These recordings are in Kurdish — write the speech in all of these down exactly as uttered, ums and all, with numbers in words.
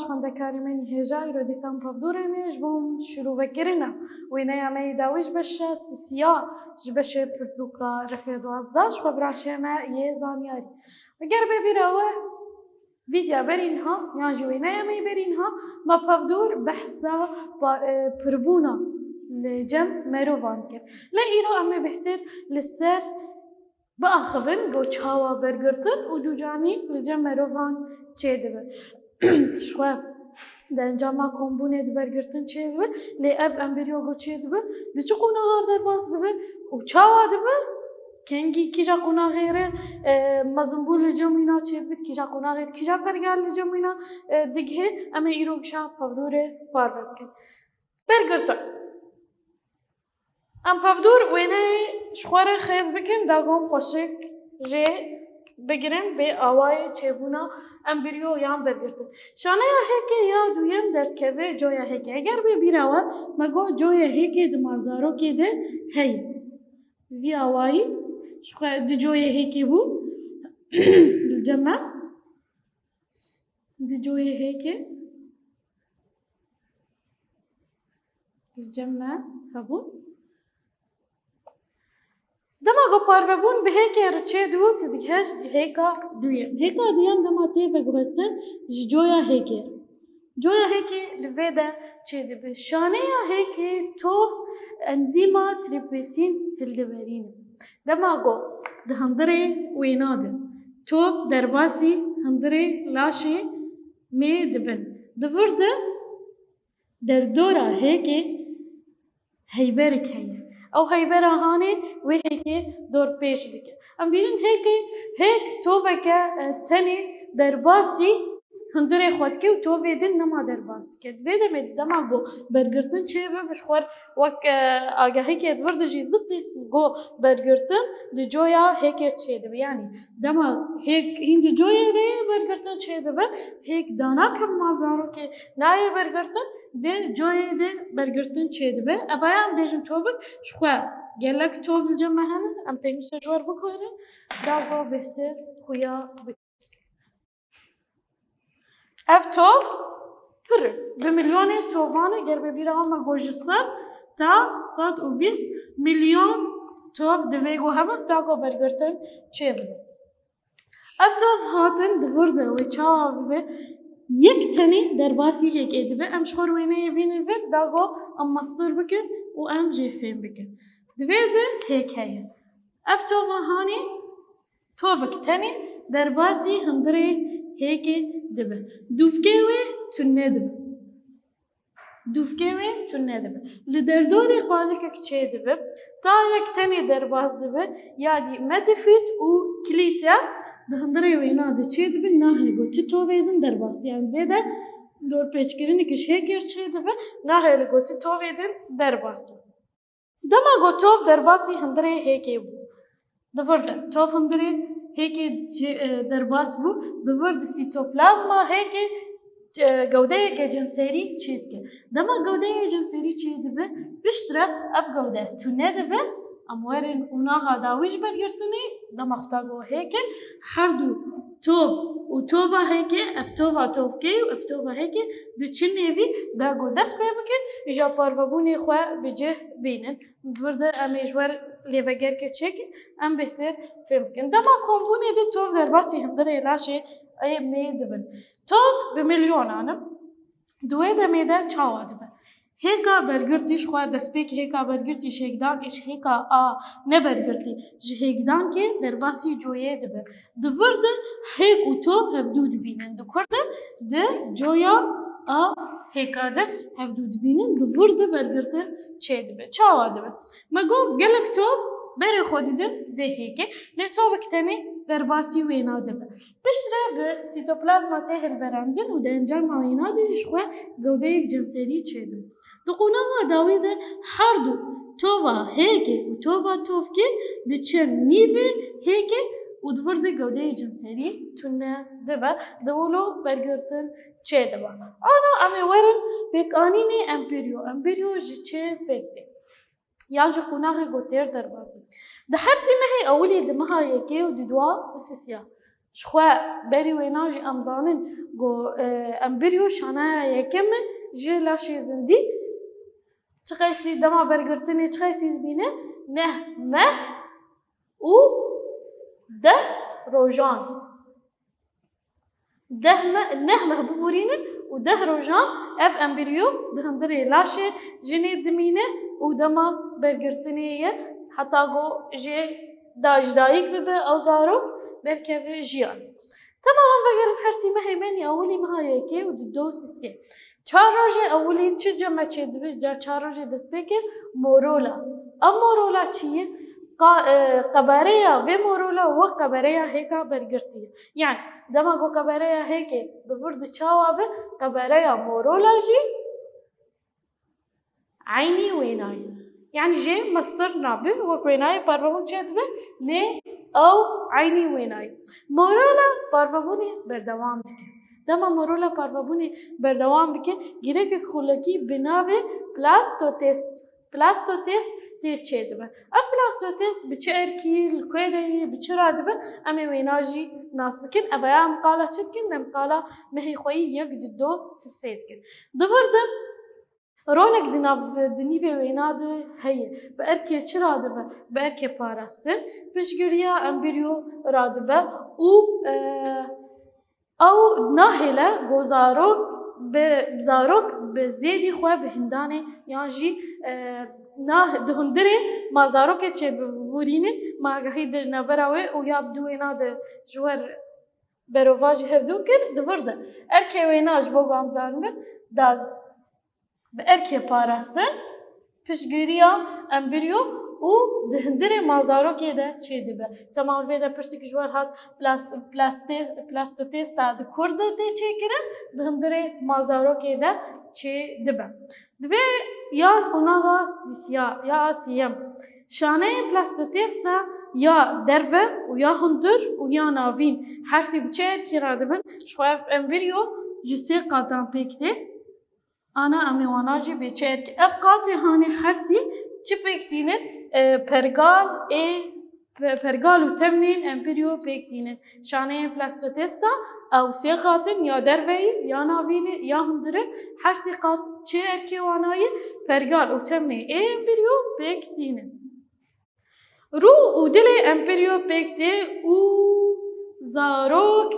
Xwendekarê me hêja îro dîsan pevdûrê me ji bo şirûvekirina wêneya me yê dawî ji beşa sisiya, ji beşê pirtûka refê duwazdeh, ji xwe branşê me yê zanyarî. Eger bê bîra we, vîdya berî niha, yan jî wêneya me yê berî niha, me pevdûr behsa pa-, e, pirbûna li cem merovan kir. Lê îro em ê bêhtir li ser biaxivin, go çawa bergirtin û dûcanî li cem merovan çêdibe. Ji xwe di encama kombûnê di bergirtin çêdibe, lê ev embriyo go çêdibe, di çi qonaxar derbas dibe û çawa dibe? Kengî kîja qonaxê re, e, mezinbûn li cem wîna çêdibit, kîja qonaxê di kîja pergal li cem wîna, e, digihê, em ê îro gişa pevdûrê parve bikin. Bergirtin. Em pevdûr wêneyê ji xwe re xêz bikin, dagom xweşik jê bigirin bê awayê çêbûna embriyo yan bergirtin. Şaneya hêkê ya duyem derdikeve coya hêkê. Eger bê bîra we, me got coya hêkê di malzarokê de heye. Vî awayî ji xwe di coyê hêkê bû. Li cem me. Di coyê hêkê li cem me hebû. Dema ku parvebûn bi hêkê re çêdibû, tu digihişt hêka duyem. Hêka duyem dema tê veguhestin ji coya hêkê. Coya hêkê li vê de çêdibe. Şaneya hêkê tov enzîma tripsîn hildiberîne. Dema ku di hundirê wêna de tov derbasî hundirê laşê mê dibin, di vir de derdora hêkê heyberek heye. Ew heybera hanê wê hêkê dorpêç dike. Em bînin hêkê, hêk toveke, e, tenê derbasî hundirê xwe dike û tovê din nema derbas dike. Di vê demê de dema ku bergirtin çêbe, bi ji xwe wek, e, agahîkê di vir de jî bistî ku bergirtin di coya hêkê çêdibe. Yanî dema hêk hîn di coyê de ye, bergirtin çêdibe, hêk danake bi malzarokê nayê bergirtin, di coyê de bergirtin çêdibe. Evaya em bêjin tovik, ji xwe gelek tov li cem me hene, em pênûsê ji we re biguherin, da ku bêhtir xuya bikin. Ev tov pir e. Bi milyonê tovan e, ger bi bîra me got ji sed ta sed û bîst milyon tov divê ku hebin, ta ku bergirtin çêbibe. Ev tov hatin di vir de wê çawa bibe? Yek tenê derbasî hêkê dibe. Em ji xwe wêneyê bînin vir, da ku em mestir bikin û em jê fêm bikin. Di vê de hêk heye. Ev tova hanê tovik tenê derbasî hundirê hêkê dibe. Dûvkê wê tune dibe. Dûvkê wê tune dibe. Li derdorê qalikek çêdibe. Ta yek tenê derbas dibe. Yadî metefît û kilît ya di hundirê wêna de çêdibe. Nahêle ku ti tovê din derbas. Yanî vê de dorpêçkirinek ji hêkê re çêdibe. Nahêle ku ti tovê din derbas be. Dema ku tov derbasî hundirê hêkê bû, di vir de tov hundirê hêkê çê-, e, derbas bû, di vir de sîtoplazma hêkê, e, gewdeyeke cemserî çêdike. Dema gewdeyê cemserî çêdibe, piştre ev gewde tune dibe, em werin qonaxa dawî ji bergirtinê, dema xwe ta ku hêke, her du tov û tova hêke, ev tova tovkê û ev tova hêke diçin nêvî, da ku dest pê bikin, îja parvebûnê xwe bi cih bînin. Di vir de em ê ji we lêvegerkê çêkin, em bêhtir fêm bikin. Dema kombûnê de tov derbasî hundirê laşê ê mê dibin. Tov bi milyonan e. Di wê demê de çawa dibe? Hêka bergirtî ji xwe destpêkê hêka bergirtî ji hêkdan ê ji hêka a nebergirtî ji hêkdankê derbasî coyê dibe. Di vir de hêk û tov hevdû dibînin. Di kur de di coya a hêka de hevdû dibînin. Di vir de bergirtin çêdibe. Çawa dibe? Me got gelek tov berê xwe didin vê hêkê. Lê tovik tenê derbasî wêna dibe. Piştre bi sîtoplazma tê hilberandin û di encama wêna de jî ji xwe gewdeyek cemserî çêdibe. Di qonaxa dawî de her du tova hêkê û tova tovkê diçin nîvê hêkê û di vir de gewdeyê cemserî tune dibe. Di wilo bergirtin çêdibe. Ana em ê werin pêkanînê embriyo. Embriyo ji çi pêk tê? Ya ji qonaxê ku têr derbas dibe. Di her sî mehê ewilî, di meha yekê û di dua û sisiya. Ji xwe berî wêna jî em zanin ku, e, embriyo şaneya yekem e ji laşê zindî. Çiqasî dema bergirtinê çiqasî dibîne? Neh meh û deh rojan. Deh me-, neh meh biborînin û deh rojan ev embriyo di hundirê laşê jinê dimîne û dema bergirtinê ye, heta ku jê da-, ji dayik bibe ew zarok derkeve jiyan. Temam, em vegerin hersî mehê me nî ewilî meha yekê û di do sisê. Çar rojê ewilî çi cem me çêdibe, ca çar rojê destpêkê morola. Ev morola çi ye? Qa-, e, qebereya vê morola wek qebereya hêka bergirtî ye. Yani dema ku qebereya hêkê di vir di çawa be, qebereya morola jî eynî wênayê. Yani jê mestir nabe, wek wênayê parvebûn çêdibe, lê ew eynî wênayê. Morola parvebûnê berdewam dike. Dema morola parvebûnê berdewam bike, gîrekek xulekî bi navê plastotest, plastotest tê çêdibe. Ev plastotest bi çi erkî, li ku de ye, bi çi radibe, em ê wêna jî nas bikin. Ev ya em qala çi dikin? Em qala mehê xwe yî yek di do sisê dikin. Di vir de rolek di nav, di nîvê wêna de heye. Bi erkê çi radibe? Bi erkê parastin, piştgiriya embriyo radibe û, e, ew nahêle ku zarok bi, zarok bi zêdî xwe bi hindanê yan jî, e, nah-, di hundirê ma zarokê çêbiborînin, ma agahî di navbera wê û ya bi du wêna de ji wer berovajî hevdû kir, di vir de. Erkê wêna ji bo ku em zanibin, da bi erkê parastin, piştgiriya embriyo û di hundirê malzarokê de çêdibe. Temam, vê de pirsik ji wer hat, plas-, plaste-, plastotesta di kur de tê çêkirin, di hundirê malzarokê de çêdibe. Divê ya qonaxa sisiya, ya a siyem. Şaneyên plastotesta ya derve û ya hundir û ya navîn hersî bi çi erkî radibin? Ji xwe ev embriyo ji sê qatan pêk tê. Ana em ê wana jî bê çi erkî. Ev qatê hanê hersî çi pêk tînin? E, pergal ê, pe-, pergal û tevnên embriyo pêk tînin. Şaneyên plastotesta ew sê qat in, ya derveyî, ya navînê, ya hundirê. Her sê qat çi erkê wana ye? Pergal û tevnê ê embriyo pêk tînin. Rû û dilê embriyo pêk tê û zarok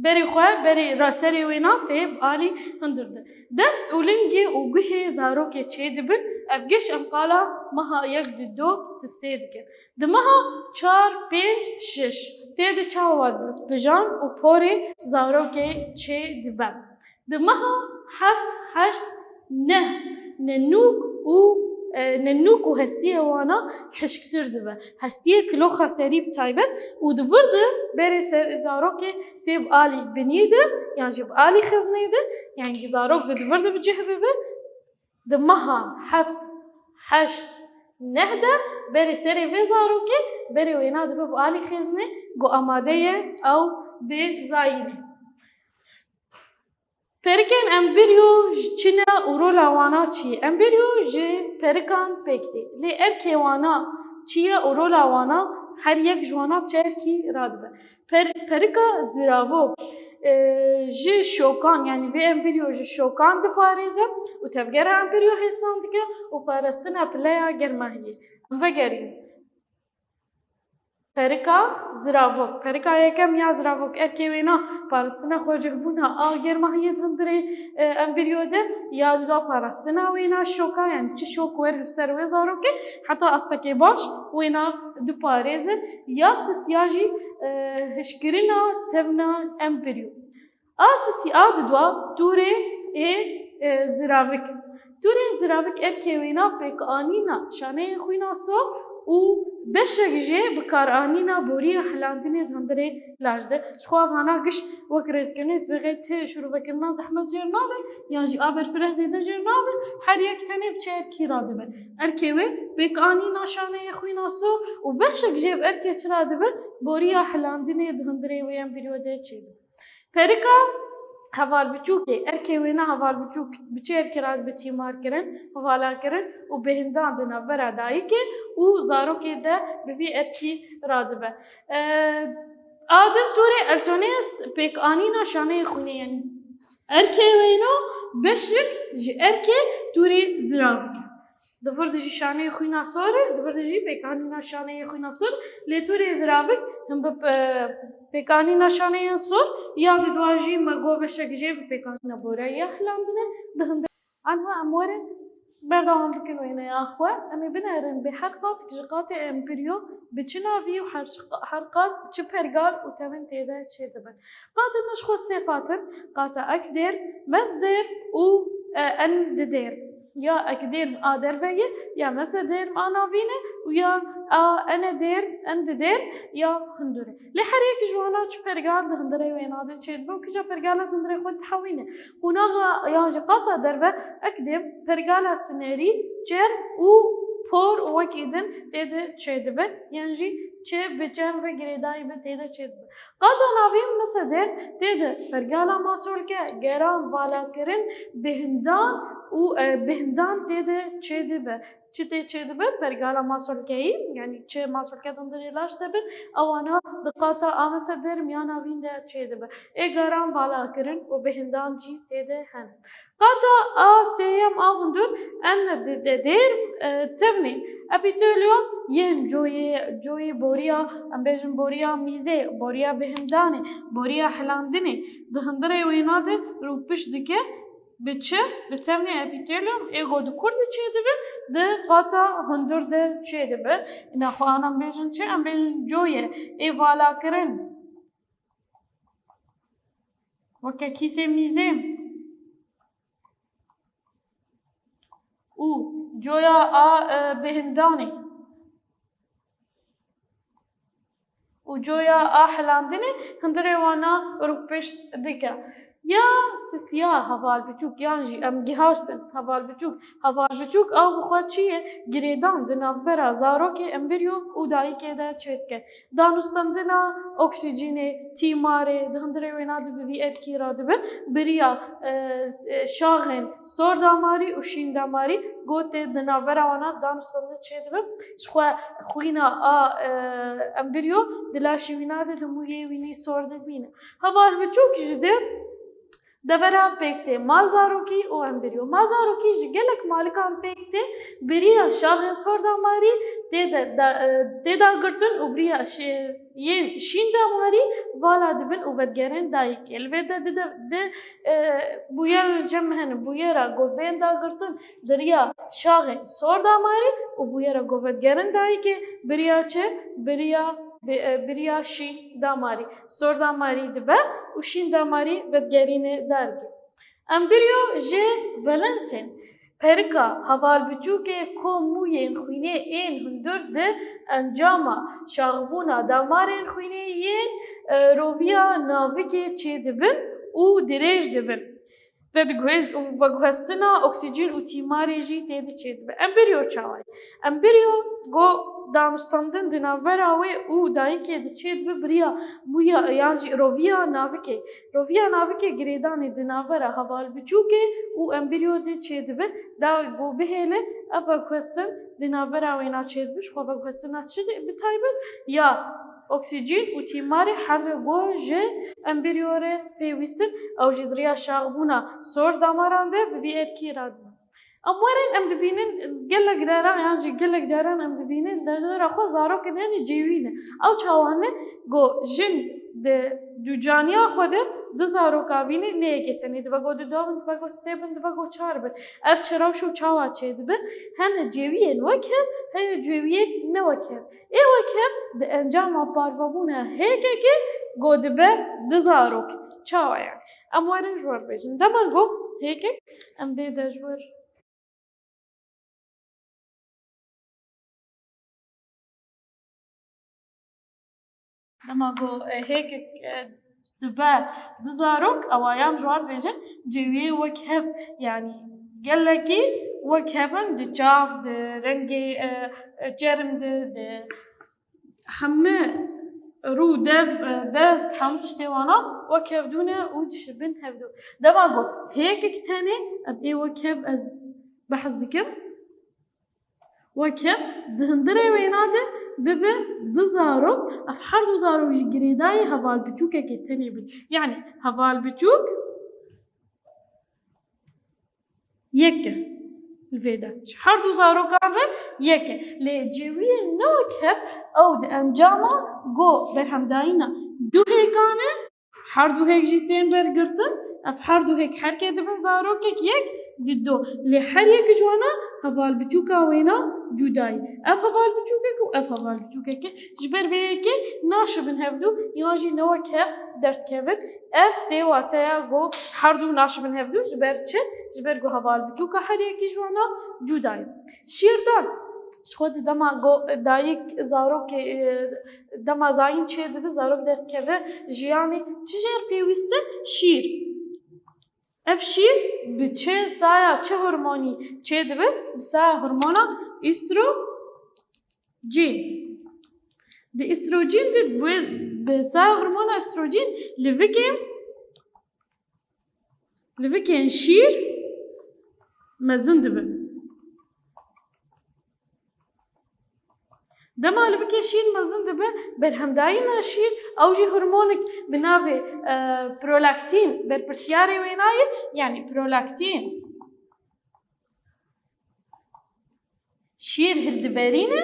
berê xwe, berê ra serê wêna tê bi alî hundir de. Dest û lingê û guhê zarokê çêdibin. Ev giş em qala meha yek, du, do, sisê dikin. Di meha çar, pênc, şeş tê de çawa dibe? Pijank û porê zarokê çêdibe. Di meha heft, heşt, neh nenûk û, e, nenûk û hestiyê wana hişktir dibe. Hestiyê kiloxa serî bi taybet û di vir de berê ser zarokê tê bi alî binî de yan jî bi alî xezinê de, yanî zarok di vir de bi cih bibe. Di meha heft, heşt, neh de berê serê vê zarokê, berê wêna dibe bi alî xêzinê ku amade ye ew bê zayînê. Perikên embriyo ji çi ne û rola wana çi ye? Embriyo ji perikan pêk tê. Lê erkê wana çi ye û rola wana, her yek ji wana bi çi erkî radibe? Per-, perika ziravok, e, ji şokan, yanî vê embriyo ji şokan diparêze û tevgera embriyo hêsan dike û parastina pileya germahiyê. Em vegerîn. Perika ziravok. Perika yekem ya ziravok, erkê wêna parastina xwecihbûna a germahiyê di hundirê, e, embriyo de, ya duda parastina wêna şoka, yanî çi şok wer li ser wê zarokê, heta astekê baş wêna diparêzin. Ya sisiya jî, e, hişkirina tevna embriyo. A sisî a didwa tûrê ê, e, ziravik. Tûrên ziravik erkê wêna pêkanîna şaneyên xwîna sor û beşek jê bikaranîna boriya hilandinê di hundirê laj de. Ji xwe vana giş wek rêzkirinê divê tê şirûvekirina zehmet jêr nave, yan jî a berfireh zêde jêr nave, her yek tenê bi çi erkî radibe. Erkê wê pêkanîna şaneyê xwîna sor û beşek jê bi erkê çi radibe, boriya hilandinê di hundirê wê embriyo de çêdibe. Perika heval biçûkê, erkê wêna heval biçûk bi çi erkî radibe tîmar kirin, hevala kirin û bêhindan di navbera dayikê û zarokê de bi vî erkî radibe. E, A din tûrê eltonê est pêkanîna şaneyê xwînê, yanî erkê wêno beşik ji erkê tûrê ziravik e. Di vir de jî şaneyê xwîna sor e, di vir de jî pêkanîna şaneyê xwîna sor, lê tûrê ziravik him bi, e, pêkanîna şaneyên sor, ya di dua jî me got beşek jê bi pêkanîna boreya ya hilandine, di hinde Anha em werin berdewam bikin wêneya xwe. Em ê binerin bê her qat ji qatê Empîryo bi çi navî û her, her qat çi pergal û tevin tê de çêdibin. Qatên me ji xwe sê qat in, qata Ekdêrm, Mezdêrm û, e, Endidêrm. Ya Ekdêrm a derve ye, ya Mezdêrm a navîn e û ya a Enedêrm, Endidêrm ya hundir e. Lê her yek ji wana çi pergal di hundirê wêna de çêdibe û kîja pergala di hundirê xwe dihewîne. Qonaxa yan jî qata derve Ekdêrm pergala sinerî, çerm û por wekî din tê de çêdibe, yan jî çi bi çerm ve girêdayî be tê de çêdibe. Qata navîn Mesedêrm tê de pergala masolke, geran, valakirin, behindan û, e, behindan tê de çêdibe. Çi tê çêdibe? Pergala masolkeyî, yanî çi masolke di hundirê laş de bin, ewana di qata a Mesedêrm ya navîn de çêdibe. Ê geran valakirin û behindan jî tê de hene. Qata a sêyem a hundir Endidêrm, e, tevnê epîtelyom yên coyê, coyê boriya, em bêjin boriya mîzê, boriya behindanê, boriya hilandinê di hundirê wêna de rûpişt dike. Bi çi? Bi tevnê epîtelyom ê ku di kur de çêdibe, di qata hundir de çêdibe. Îna xwe an em bêjin çi? Em bêjin coyê ê valakirin. Weke kîsê mîzê û coya a, e, behindanê û coya a hilandinê hundirê wana rûpişt dike. Ya sisiya heval biçûk yan jî em gihaştin heval biçûk. Heval biçûk a bi xwe çi ye? Girêdan di navbera zarokê, embriyo û dayikê de çêdike. Danûstandina oksîjînê, tîmarê, di hundirê wêna de bi vî erkî re dibe. Bi riya, e, e, şaxên sor damarî û şîn damarî gotê di navbera wana danûstandin çêdibe. Ji xwe xwîna a, e, embriyo di laşê wîna de di mûyê wînî sor de dimîne. Heval biçûk ji di devera pêk tê mal zarokî û embriyo. Mal zarokî ji gelek malikan pêk tê, bi riya şaxên sor damarî tê de, da, e, tê dagirtin û bi riya şê-, yên şîn damarî vala dibin û vedigerin dayikê. Li vê de di, de, di, e, bûyer cem hene, bûyera ku bên dagirtin di riya şaxên sor damarî û bûyera ku vedigerin dayikê bi riya çi? Bi riya, bi, e, bi riya şîn damarî. Sor damarî dibe û şîn damarî vedigerîne dayikê. Embriyo ji valensên perika heval biçûkê ku mûyên xwînê ên hundir di encama şaxbûna damarên xwînê yên, e, roviya navikê çêdibin û dirêj dibin. Vediguhez-, û veguhestina oksîjîn û tîmarê jî tê de çêdibe. Embriyo çawa ye? Embriyo ku danûstandin di navbera wê û dayikê de çêdibe, bi riya mûya yan jî roviya navikê. Roviya navikê girêdanê di navbera heval biçûkê û embriyo de çêdibe. Dawê ku bihêle ev veguhestin di navbera wêna çêdibe. Ji xwe veguhestina çi bi taybet? Ya oksîjîn û tîmarê her du ku ji embriyo re pêwîst in, ew jî di riya şaxbûna sor damaran de bi vî erkî radibin. Em werin, em dibînin gelek caran, yan jî gelek caran em dibînin derdora xwe zarokên hene cêwî ne. Ew çawa ne? Ku jin di dûcaniya xwe de du zaroka bîne, ne yekê tenê dibe, ku du dawin dibe, ku sê bin dibe, ku çar bin. Ev çi rewş û çawa çêdibe? Hene cêwiyên wek hev, heye cêwiyên ne wek hev. Ê wek hev di encama parvebûna hêkekê ku dibe du zarok. Çawa ye? Em werin ji we bêjin. Dema ku hêkek, em dê de ji wir. Dema ku, e, hêkek, e, dibe du zarok, ewa ya em ji we re dibêjin, cêwiyê wek hev, yanî gelekî wek hev in, di çav, di rengê, e, e, çerm de, di hemî rû, dev, e, dest, hemî tiştê wana wek hevdû ne û dişibin hevdû. Dema ku hêkek tenê, ev ê wek hev ez behs dikim. Wek hev di hundirê wêna de bibe du zarok, ev her du zarok jî girêdayî heval biçûkekê tenê bin. Yanî heval biçûk yek e. Li vê de ji her du zarokan re yek e. Lê cêwiyê ne wek hev ew di encama go berhemdayîna du hêkan e. Her du hêk jî tên bergirtin. Ev her du hêk herkê dibin zarokek yek, di do. Lê her yek ji wana heval biçûka wêna cuda ye. Ev heval biçûkek û ev heval biçûkek e. Ji ber vê yekê naşibin hevdu, yan jî ne wek hev derdikevin. Ev tê wateya go her du naşibin hevdu. Ji ber çi? Ji ber ku heval biçûka her yekî ji wana cuda ye. Şîrdan. Ji xwe di dema go dayik zarokê, e, dema zayîn çêdibe, zarok derdikeve jiyanê, çi jê re pêwîst e? Şîr. Ev şîr bi çi saya, çi hormonî çêdibe? Bi saya hormona îstrocîn. Di îstrocîn de bi, bi saya hormona îstrocîn livikê, livikên şîr mezin dibin. Dema livikê şîr mezin dibe, berhemdayîna şîr, ew jî hormonik bi navê, e, prolaktin berpirsyarê wêna ye, yanî prolaktin şîr hildiberîne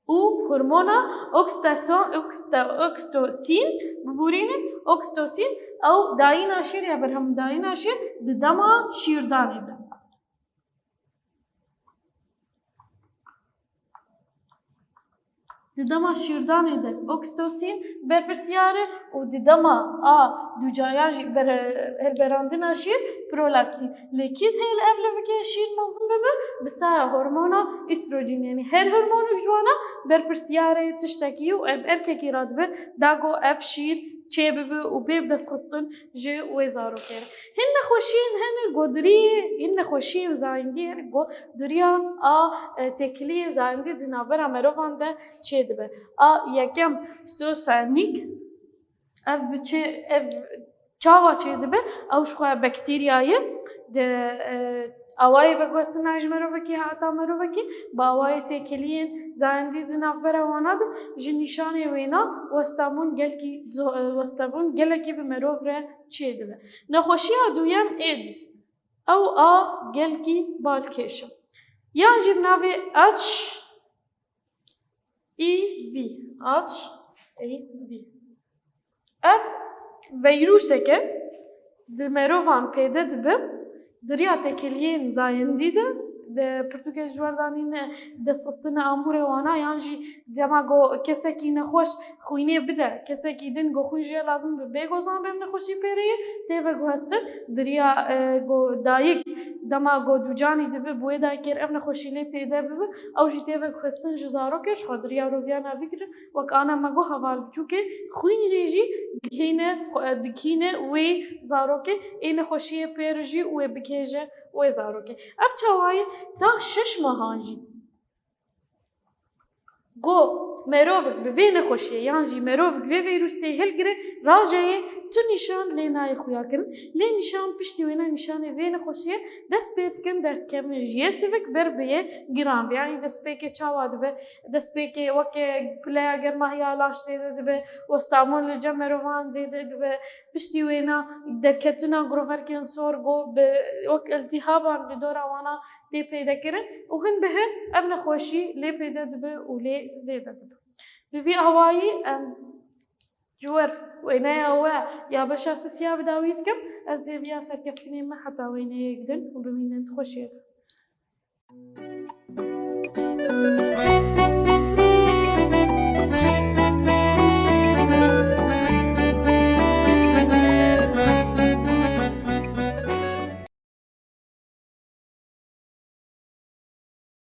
û hormona oksitason-, oksita-, oksitosîn biborînin. Oksitosîn ew dayîna şîr ya berhemdayîna şîr di dema şîrdanê de. Di dema şîrdanê de oksitosîn berpirsiyar e û di dema a ducayan jî ber-, hilberandina şîr prolaktin. Lê kî hêl ev livikê şîr mezin bibe? Bi saya hormona îstrocîn, yanî her hormonek ji wana berpirsiyar e tiştekî û ev erkekî radibe da ku ev şîr çêbibe û bê bi destxistin ji wê zarokê re. Hin nexweşiyên hene go diriyê, hin nexweşiyên zayendî hene go diriya a, e, têkiliyên zayendî di navbera merovan de çêdibe. A yekem, Sosanik, ev bi çi, ev çawa çêdibe? Ew ji xwe bakterya ye, di, e, awayê veguhestina ji mirovekî heta mirovekî, bi awayê têkiliyên zayendî di navbera wana de ji nîşanê wêna westabûn gelkî zo-, e, westabûn gelekî bi mirov re çêdibe. Nexweşiya duyem AIDS. Ew a gelkî balkêş e. Yan jî bi navê H I V. H I V. Ev veyrûsek e, di merovan pêde dibe, di riya têkiliyên zayendî de, di pirtûkê ji wer danîne destxistina amûrê wana, yan jî dema go kesekî nexweş xwînê bide, kesekî din go xwîn jê lazim be, bê go zan be ev nexweşî pêre ye, tê veguhestin, di riya, e, go dayik dema go ducanî dibe, bi wê dayikê re ev nexweşî lê pêde bibe, ew jî tê veguhestin ji zarokê, ji xwe di riya roviyana bigire, wek ana me got heval biçûkê xwînê jî dikîne, xwe-, dikîne wê zarokê, ê nexweşiyê pê re jî wê bikêje wê zarokê. Ev çawa ye? Ta şeş mehan jî. Go merovik bi vê nexweşiyê yan jî merovik vê vîrusê hilgire, rajeyê tu nîşan lê nayê xuya kirin. Lê nîşan piştî wêna nîşanê vê nexweşiyê dest pê dikin derdikevin ji yê sivik ber bi yê giran ve. Yanî destpêkê çawa dibe? Destpêkê weke pileya germahiya laş zêde dibe, westabûn li cem merovan zêde dibe. Piştî wêna derketina groverkên sor go bi wek iltîhaban bi dora wana tê pêde kirin û hin bi hin ev nexweşî lê pêde dibe û lê zêde dibe. Bi vî awayî em ji wer wêneya we ya beşa sisiya bi dawî dikim. Ez bi hêviya serkeftinê me heta wêneyek din û bimînin di xweşiyê de.